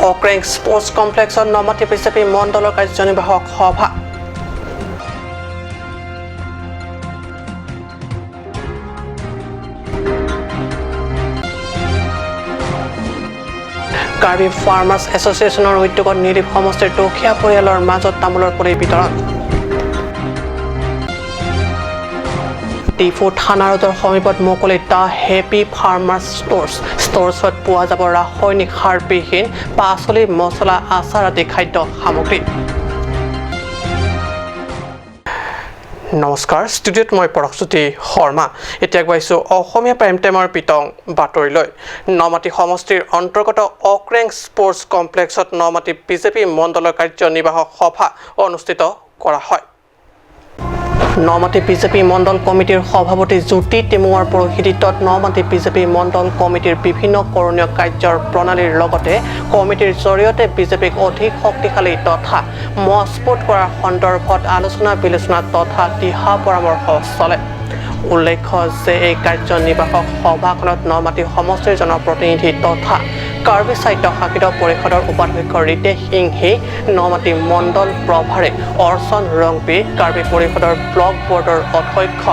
অক্ৰেং sports কমপ্লেক্সত নমাটি BJP মণ্ডলৰ কাৰ্যনিৰ্বাহক সভা। কাৰ্বি ফাৰ্মাৰ্ছ এছ'চিয়েশ্যনৰ উদ্যোগত নিলিপ সমষ্টিৰ দুখীয়া পৰিয়ালৰ মাজত তামোলৰ পুলি বিতৰণ। ডিফু থানা ৰোডৰ সমীপত মুকলি the happy farmers stores. ষ্ট'ৰ্ছত পোৱা যাব ৰাসায়নিক সাৰবিহীন পাচলি, মছলা, আচাৰ আদি খাদ্য সামগ্ৰী। নমস্কাৰ, ষ্টুডিঅ'ত মই পৰশজ্যোতি শৰ্মা। এতিয়া গৈছোঁ অসমীয়া প্ৰাইম টাইমৰ বিতং বাতৰিলৈ। নমাটি সমষ্টিৰ অন্তৰ্গত অক্ৰেং স্পৰ্টছ কমপ্লেক্সত নমাটি বিজেপি মণ্ডলৰ কাৰ্যনিৰ্বাহক সভা অনুষ্ঠিত কৰা হয়। নমাটি বিজেপি মণ্ডল কমিটিৰ সভাপতি জ্যোতি টেমুঙৰ পৌৰোহিত্যত নমাটি বিজেপি মণ্ডল কমিটিৰ বিভিন্ন কৰণীয় কাৰ্যৰ প্ৰণালীৰ লগতে কমিটিৰ জৰিয়তে বিজেপিক অধিক শক্তিশালী তথা মজবুত কৰাৰ সন্দৰ্ভত আলোচনা বিলোচনা তথা দিহা পৰামৰ্শ চলে। উল্লেখ্য যে এই কাৰ্যনিৰ্বাহক সভাখনত নমাটি সমষ্টিৰ জনপ্ৰতিনিধি তথা কাৰ্বি সাহিত্য শাসিত পৰিষদৰ উপাধ্যক্ষ ৰিতেশ সিংহী, নমাটি মণ্ডল প্ৰভাৰী অৰ্চন ৰংপি, কাৰ্বি পৰিষদৰ ব্লক বৰ্ডৰ অধ্যক্ষ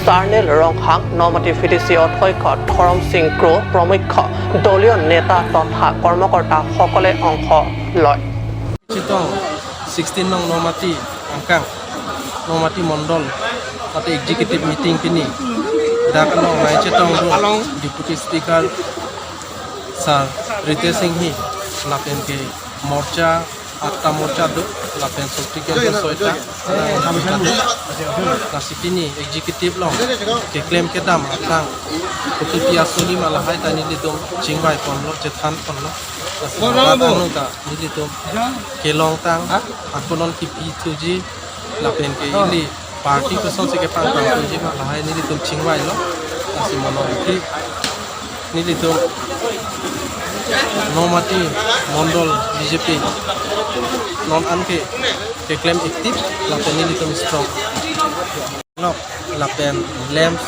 জাৰ্নেল ৰংহাং, নমাটি ভিডিচি অধ্যক্ষ ধৰম সিং ক্ৰ প্ৰমুখ্য দলীয় নেতা তথা কৰ্মকৰ্তাসকলে অংশ লয়। 16 নং নমাটি angkang Namati Mandal তাতে এক্সিকিউটিভ মিটিং পিনি দাকালং নাইচেটং deputy speaker sir Ritesh Singhi lapen ke morcha 8ta morcha do lapen sokti kendra 6ta nasipini executive long ke claim ke dam atang kutu asoli malahai tani litum chingbai ponlo chethan ponlo ta nilitum kelong tang akonon ki P2G lapen ke ili party ko son se ke pang pang ji malahai nilitum chingbai lo nasimono ki nilitum Namati Mandal BJP non anke claim active lapen nilitum strong lok lapen lamps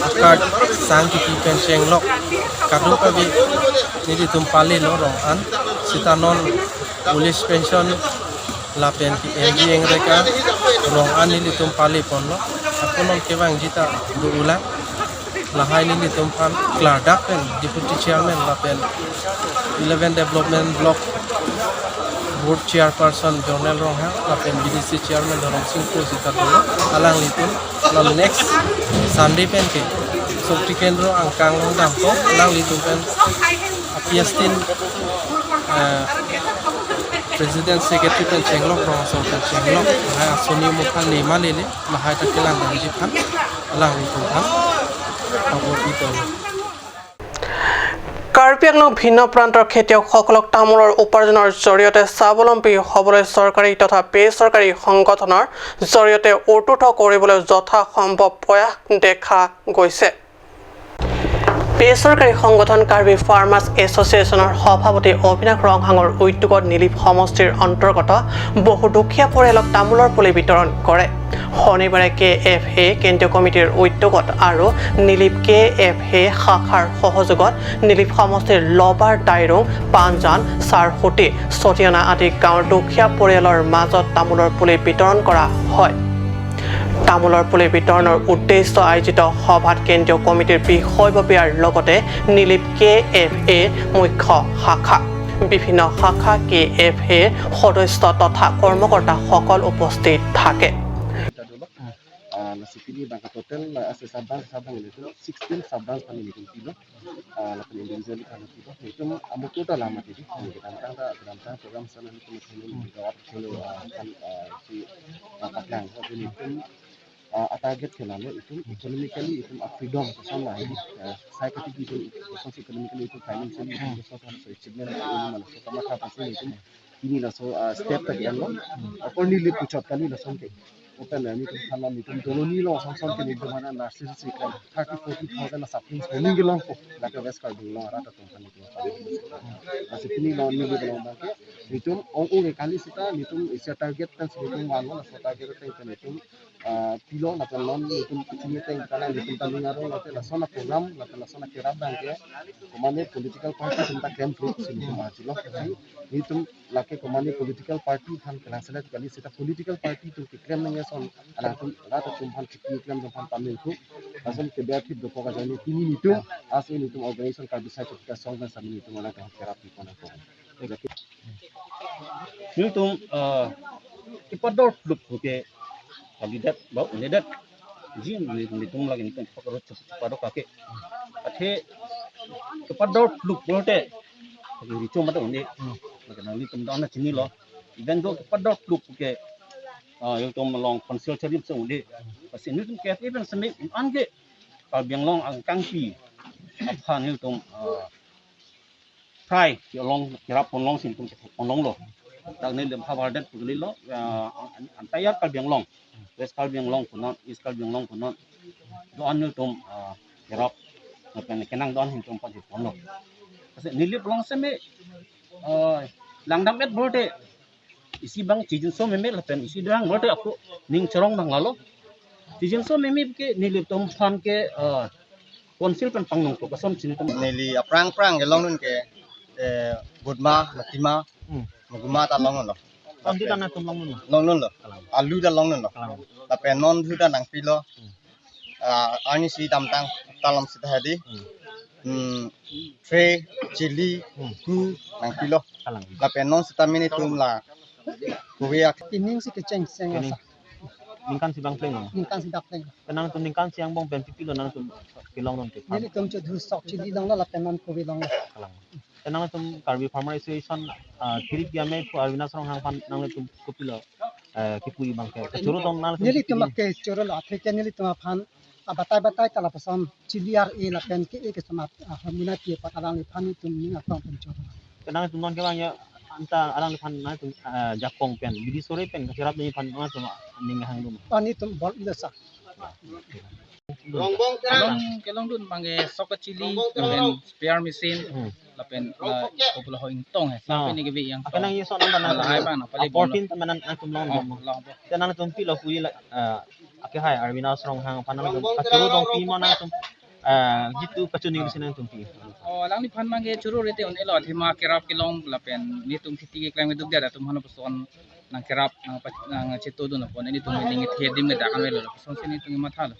akard sang ki pen cheng lok kadu kabi nilitum pali lo rong an sita non police pension lapen ki MG engreka rong an nilitum pali pon lo akonon kewang jita duula lahai nilitum pan kladak pen deputy chairman lapen 11 development block board chairperson Jonel Rongha lapen BDC chairman Dharam Singh ko jita dolo alang litun non next Sunday pen ke sokti kendro angkang long dam ko alang litun pen apiastin president secretary pen chenglok rong so pen chenglok lahai asoni mukha lema lele lahai ta kelang dam ji phan alang litun phan Karbi Anglong ভিন্ন প্ৰান্তৰ খেতিয়কসকলক তামোলৰ উপাৰ্জনৰ জৰিয়তে স্বাৱলম্বী হ'বলৈ চৰকাৰী তথা বেচৰকাৰী সংগঠনৰ জৰিয়তে উদ্বুদ্ধ কৰিবলৈ যথাসম্ভৱ প্ৰয়াস দেখা গৈছে। বেচৰকাৰী সংগঠন কাৰ্বি ফাৰ্মাৰ্ছ এছ'চিয়েশ্যনৰ সভাপতি অবিনাশ ৰংহাঙৰ উদ্যোগত নিলিপ সমষ্টিৰ অন্তৰ্গত বহু দুখীয়া পৰিয়ালক তামোলৰ পুলি বিতৰণ কৰে। শনিবাৰে কে এফ এ কেন্দ্ৰীয় কমিটিৰ উদ্যোগত আৰু নিলিপ কে এফ এ শাখাৰ সহযোগত নিলিপ সমষ্টিৰ লবাৰ ডাইৰুং, পাঞ্জান, চাৰসুতি, চতিয়ানা আদি গাঁৱৰ দুখীয়া পৰিয়ালৰ মাজত তামোলৰ পুলি বিতৰণ কৰা হয়। তামোলৰ পুলি বিতৰণৰ উদ্দেশ্য আয়োজিত সভাত কেন্দ্ৰীয় কমিটিৰ বিষয়ববীয়াৰ লগতে নিলিপ কে এফ এ মুখ্য শাখা, বিভিন্ন শাখা কে এফ এ সদস্য তথা কৰ্মকৰ্তাসকল উপস্থিত থাকে। Nasipini bangka total ase sabang sabang itu 16 sabang pani itu kilo lapan individual kan kilo itu amutu ta lama tadi kita tang program sana itu itu gawat kilo kan si kaplang itu target kelalo itu economically itu freedom sama ini psychiatric itu economically itu financially itu so kan achievement itu malah so kama ka pasal itu ini lah so step tak yang lo accordingly puchat kali lah sampai open ni tum khala ni tum doloni lo song song ke ni tum ana nursery si kan 30 40,000 na saplings honing ge long ko la ke west Karbi Anglong ara tum khan ni tum ase pini lo ni ge long ba ke ni tum ong ong ke kali sita ni tum isia target tan si tum wan lo sa target ta ni tum pilo la non ni tum pichini ta kana ni tum talinga ro la te la sona program la te la sona kerab bang ke komane political party tum ta camp group si ni tum ajilo ni tum lake komane political party khan kala select kali sita political party tum ke krem nge son ala tum rata tum phan ki krem jom phan tamil khu asan ke bear thip do poka jani tini ni tum ase ni tum organization ka bisai ka song na sami ni tum ala ka kerap ni kona ko ni tum ipador lup ke kalidat ba unedat jin ni tum lagi ni tum pakaro chapado kake athe ipador lup bote richo mata une lagi ni tum dana chini lo even though ipador lup ke yung tum long conceal charim se une pasin ni tum ke even same ange Karbi Anglong ang kangpi aphan ni tum try long kirap long sin tum long lo tak ni lem khabar dat pugli lo entire Karbi Anglong West Karbi Anglong kunon East Karbi Anglong kunon do an tum kirap ngapen kenang don hin tum pa ji pon lo pasin nilip long seme langdam et bolte isi bang chijin so meme lapen isi dang bolte aku ning chorong bang lalo chijin so meme ke nilip tum phan ke konsil pen pangnong ko kasom chin tum nili aprang prang ke long nun ke gudma matima guma ta long lo on di na tum long nun long nun lo alu da long nun lo lapen non thu da nang pi lo ani si dam tang talam si ta di tray chili ku nang pi lo lapen non si ta mini tum la kuya tining si ke cheng seng sa ningkan si bang pleng no ningkan si dak pleng nang tum ningkan siang bong pen pipi lo nang tum kilong non te nili tum chu thu sok chili long la lapen non kuwi long la nang tum Karbi Farmer Association three piame Arvina song hang pan nang tum kopilo ki pui bang ke churu dong nang nili tum ke churu la afrika nili tum phan batai batai tala pasom chili ar e lapen ke e ke sama harmona ki patalang ni phan tum ni atong tum churu nang tum non ke bang ya anta alang phan nang tum jakong pen bidi sore pen kirap ni phan nang tum ning hang dum ani tum bol ila sa Rongbong kelong kelong dun bangge soka chili lapen spare machine lapen kopula ho ing tong he lapen ni ge yang akanang yeso nang ban ai ban pali 14 tamanan ang tum long dum tenang tum pi lo pui la ake hai arvina srong hang phanang tum churu dong pi ma nang tum jitu pachuni sinang tum pi o lang ni phan mangge churu rete on elo thima kerap kelong lapen ni tum khiti ke klang duk da tum hano pason nang kerap nang nang chitu dun pon ni tum ning the dim ga da kan lo pason sini tum matha lo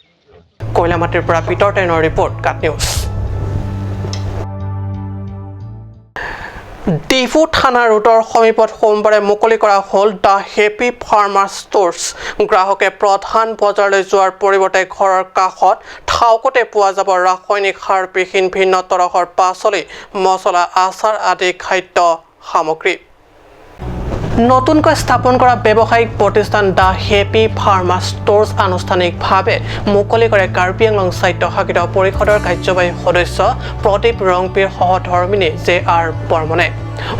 কয়লামাটিৰ পৰা পিটৰ টেনৰ report, কাট news. Diphu থানা ৰোডৰ সমীপত সোমবাৰে মুকলি কৰা হ'ল the happy farmer stores. গ্ৰাহকে প্ৰধান বজাৰলৈ যোৱাৰ পৰিৱৰ্তে ঘৰৰ কাষত থাওকতে পোৱা যাব ৰাসায়নিক সাৰ বিহীন ভিন্ন তৰহৰ পাচলি, মছলা, আচাৰ আদি খাদ্য সামগ্ৰী। নতুনকৈ স্থাপন কৰা ব্যৱসায়িক প্ৰতিষ্ঠান the happy farmer stores আনুষ্ঠানিকভাৱে মুকলি কৰে কাৰ্বি আংলং স্বায়ত্তশাসিত পৰিষদৰ কাৰ্যবাহী সদস্য প্ৰদীপ ৰংপিৰ সহধৰ্মিনী জে আৰ বৰ্মনে।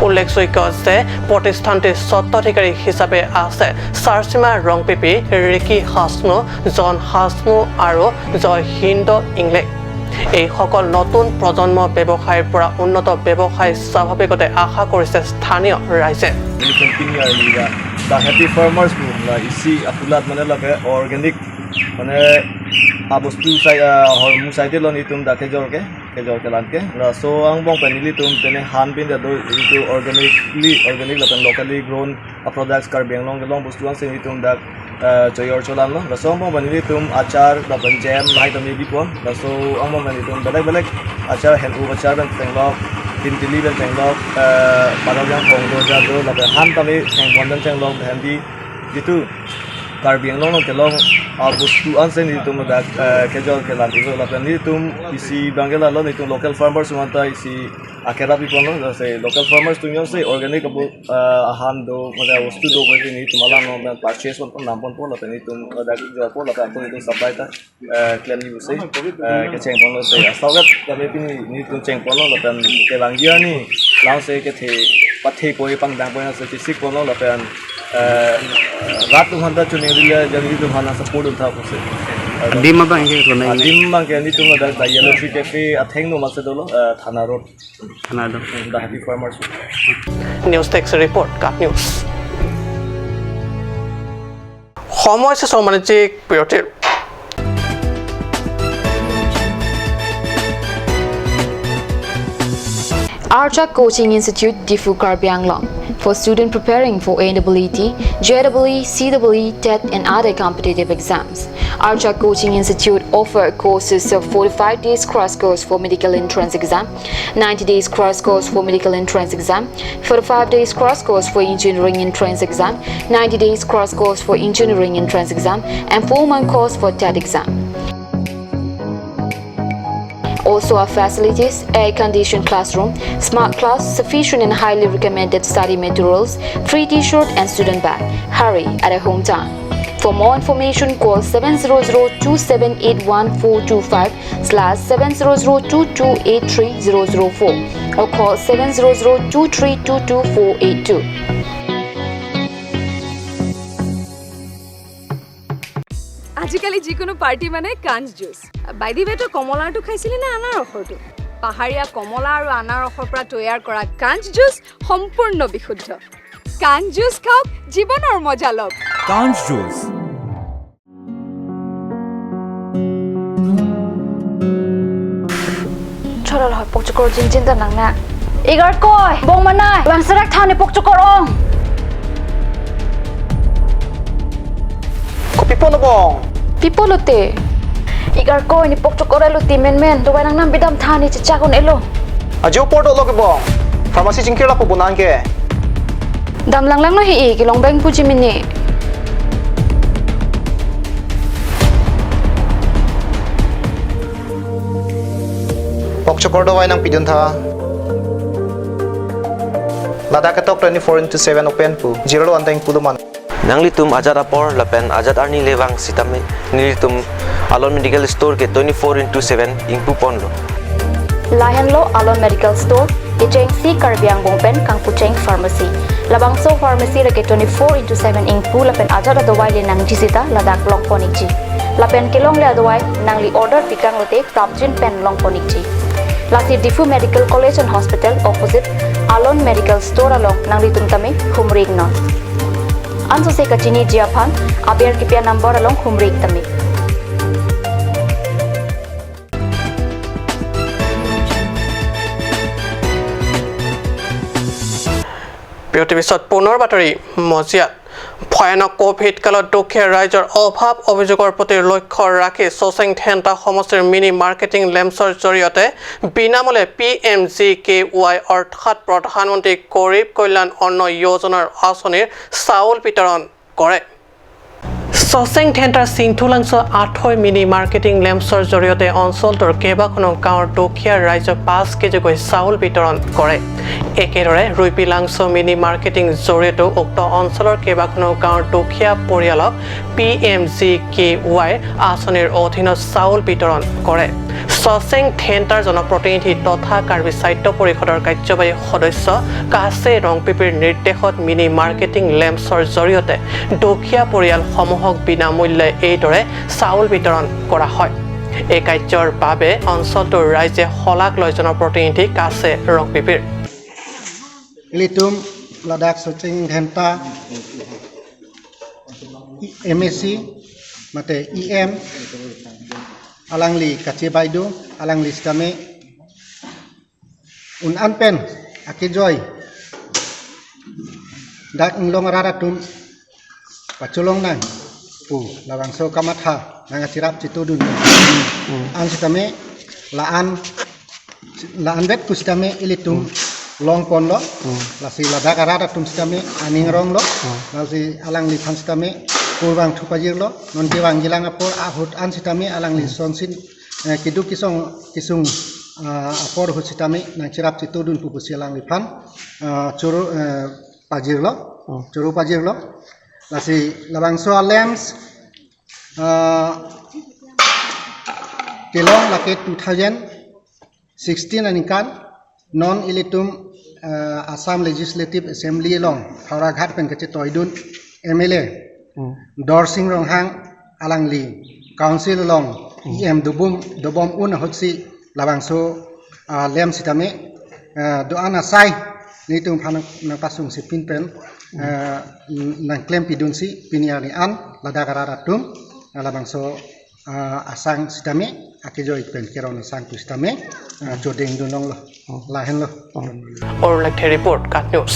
উল্লেখযোগ্য যে প্ৰতিষ্ঠানটিৰ স্বত্বাধিকাৰী হিচাপে আছে চাৰচিমা ৰংপিপি, ৰিকি হাছনু, জন হাছনু আৰু জয় হিন্দ ইংলেক। এইসকল নতুন প্ৰজন্ম ব্যৱসায়ৰ পৰা উন্নত ব্যৱসায় স্বাভাৱিকতে আশা কৰিছে স্থানীয় ৰাইজে। The happy farmers isi apulat মানে লাগে অৰ্গেনিক মানে বস্তু চাই হৰমু চাইতে লন ইতুম দা কেজৰকে কেজৰকে লানকে চ' আং বং পেনিলি তুম তেনে হান পিন দা এইটো অৰ্গেনিকলি organic লাপেন locally grown products Karbi Anglong long বস্তু আং চেনি তুম দাক চয়ৰ চলান ল চ' আং বং পেনিলি তুম আচাৰ লাপেন জেম লাই তমি দি পোৱা চ' আং বং পেনিলি তুম বেলেগ বেলেগ আচাৰ হেনু আচাৰ বেন টেংলক তিনতিলি বেন টেংলক পালক খং দো যা দো লাপেন হান তামি ঠেং বন্ধন টেংলক ভেন্দি যিটো Karbi Anglong kelong বস্তু আনছে নি তুম দা কেজল কেলান ইগো লাপেন নি তুম ইসি বাংলা ল নি তুম লোকেল ফার্মার্স মান্তা ইসি আকেরা পিপল ন সে লোকেল ফার্মার্স তুমি সে অর্গানিক হান দো মানে বস্তু দো কই নি তুম আলা ন পারচেজ পন নাম পন পো লাপেন নি তুম দা জল পো লাপেন নি তুম সাপ্লাই তা ক্লেম নি বুসে কে চেং পন সে আসাগত তামে পিনি নি তুম চেং পন লাপেন কে লাং গিয়া নি লাং সে কে the পাথে কই পাং দাং পন সে সিক পন লাপেন रात घंटा चुनिंग दिले जंगी तो भाना सपोर्ट उठा पुसे dim bang ke lo nai dim bang ke ni tum da Yellow Tree Cafe atheng no mase dolo Thana road Thana road the happy farmers. News desk report Kat news. সময় শেষ বাণিজ্যিক বিৰতিৰ। Archa Coaching Institute, Diphu Karbi Anglong, for students preparing for AEET, JEE, CEE, TET and other competitive exams. Archa Coaching Institute offer courses of 45 days cross course for medical entrance exam, 90 days cross course for medical entrance exam, 45 days cross course for engineering entrance exam, 90 days cross course for engineering entrance exam and 4-month course for TET exam. Also our facilities, air-conditioned classroom, smart class, sufficient and highly recommended study materials, free t-shirt and student bag. Hurry at a hometown. For more information, call 700-278-1425 /700-228-3004 or call 700-232-2482. আজিকালি যিকোনো party মানে কাঞ্চ juice. By the ৱে, তই কমলাৰটো খাইছিলি নে আনাৰসৰটো? পাহাৰীয়া কমলা আৰু আনাৰসৰ পৰা তৈয়াৰ কৰা কাঞ্চ জুচ সম্পূৰ্ণ বিশুদ্ধ। কাঞ্চ জুচ খাওক, জীৱনৰ মজা লওক। কাঞ্চ juice. Chorol hoy pok chukor jin jin ta nang na. Igar koi bong manai bang sarak thane pok chukor ong. Ko pipo no bong. Pipo lote. Igar koi ni pok chukor elo ti men men do nang nam bidam thani chicha kon elo. Ajo porto lo ke bong. Pharmacy jingkir la po bonan ke. Dam lang lang no hi ki long bank puji mini. Pok chukor do wai nang pidun tha. Ladakh tok 24/7 open pu zero one tang puluman. Nangli tum Azad apor lapen Azad arni lewang sitame nilitum Alon Medical Store ke 24/7 ingpu ponlo. Lahenlo Alon Medical Store Icheng C Karbiang Bongpen Kangpucheng Pharmacy. Labangso Pharmacy rake 24/7 ingpu lapen Azad adawai le nang jisita Ladakh long ponikji. Lapen kelong le adawai nangli order pikang lote prapjin pen long ponikji. Lasi Diphu Medical College and Hospital opposite Alon Medical Store along nangli tumtame humrig non. Anso se kachini jiaphan aber kipya number along humrig tame. বিৰতিৰ পিছত পুনৰ বাতৰি মজিয়াত। ভয়ানক Covid কালত দুখীয়া ৰাইজৰ অভাৱ অভিযোগৰ প্ৰতি লক্ষ্য ৰাখি চচেং ধেন্তা সমষ্টিৰ মিনি মাৰ্কেটিং লেম্পছৰ জৰিয়তে বিনামূল্যে PMGKY অৰ্থাৎ প্ৰধানমন্ত্ৰী গৰীব কল্যাণ অন্ন যোজনাৰ আঁচনিৰ চাউল বিতৰণ কৰে। চচেং ধেন্তাৰ চিংথুলাংছ আঠৈ মিনি মাৰ্কেটিং লেম্পছৰ জৰিয়তে অঞ্চলটোৰ কেইবাখনো গাঁৱৰ দুখীয়া ৰাইজক 5 কেজিকৈ চাউল বিতৰণ কৰে। একেদৰে ৰুইপিলাংছ মিনি মাৰ্কেটিং জৰিয়তেও উক্ত অঞ্চলৰ কেইবাখনো গাঁৱৰ দুখীয়া পৰিয়ালক PMGKY আঁচনিৰ অধীনত চাউল বিতৰণ কৰে। চচেং ধেন্তাৰ জনপ্ৰতিনিধি তথা কাৰ্বি সাহিত্য পৰিষদৰ কাৰ্যবাহী সদস্য কাছে ৰংপিপিৰ নিৰ্দেশত মিনি মাৰ্কেটিং লেম্পছৰ জৰিয়তে দুখীয়া পৰিয়ালসমূহক বিনামূল্যে এইদৰে চাউল বিতৰণ কৰা হয়। এই কাৰ্যৰ বাবে অঞ্চলটোৰ ৰাইজে শলাগ লয় জনপ্ৰতিনিধি কাছে ৰংপিপিৰ। Ilitum Ladakh Socheng Dhenta MSc mate EM alangli kache baidu alangli stame un anpen akejoy dak nglong raratum pacholong nang pu lawangso kamatha nang achirap chitudun an sitame laan laan bet kustame ilitum long pon lo lasi Ladakh raratum sitame aning rong lo lasi alangli phan sitame kurwang thupajir lo non kewang gilang apor ahut an sitame alangli sonsin kidu kisong kisung apor hut sitame nang chirap chitudun pu pusi alangli phan churu pajir lo churu pajir lo lasi labangso lamps kelong lake 2016 anikan Non ilitum Assam Legislative Assembly long Howraghat pen ke toidun MLA Dorsing Ronghang alangli Council long EM Dubum Dobom un hotsi labangso lem sitame doana sai nitum phan na pasung si pin pen nang klem pidun si piniar ni an ladakara tum labangso asang sitame akejo pen keron asang tu sitame chodeng dunong lo lahen lo. Arun report cut news.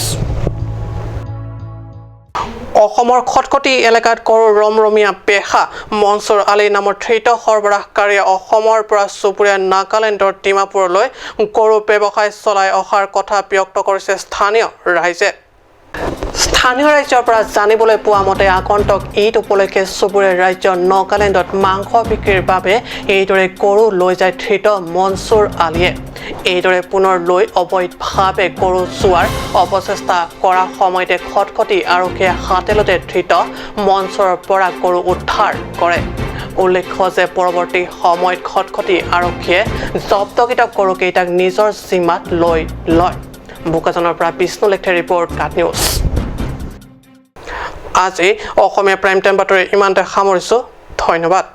অসমৰ খটখটি এলেকাত গৰুৰ ৰমৰমীয়া পেশা মনচুৰ আলী নামৰ ধৃত সৰবৰাহকাৰীয়ে অসমৰ পৰা চুবুৰীয়া নাগালেণ্ডৰ ডিমাপুৰলৈ গৰু ব্যৱসায় চলাই অহাৰ কথা ব্যক্ত কৰিছে স্থানীয় ৰাইজে। স্থানীয় ৰাইজৰ পৰা জানিবলৈ পোৱা মতে আগন্তুক ঈদ উপলক্ষে চুবুৰীয়া ৰাজ্য নাগালেণ্ডত মাংস বিক্ৰীৰ বাবে এইদৰে গৰু লৈ যায় ধৃত মনচুৰ আলীয়ে। এইদৰে পুনৰ লৈ অবৈধভাৱে গৰু চোৱাৰ অপচেষ্টা কৰাৰ সময়তে খটখটি আৰক্ষীয়ে হাতেলতে ধৃত মনচুৰৰ পৰা গৰু উদ্ধাৰ কৰে। উল্লেখ্য যে পৰৱৰ্তী সময়ত খটখটি আৰক্ষীয়ে জব্দকৃত গৰুকেইটাক নিজৰ জিম্মাত লৈ লয়। বোকাজানৰ পৰা বিষ্ণু লেখে ৰিপৰ্ট কাট নিউজ। আজি অসমীয়া প্ৰাইম টাইম বাতৰি ইমানতে সামৰিছোঁ। ধন্যবাদ।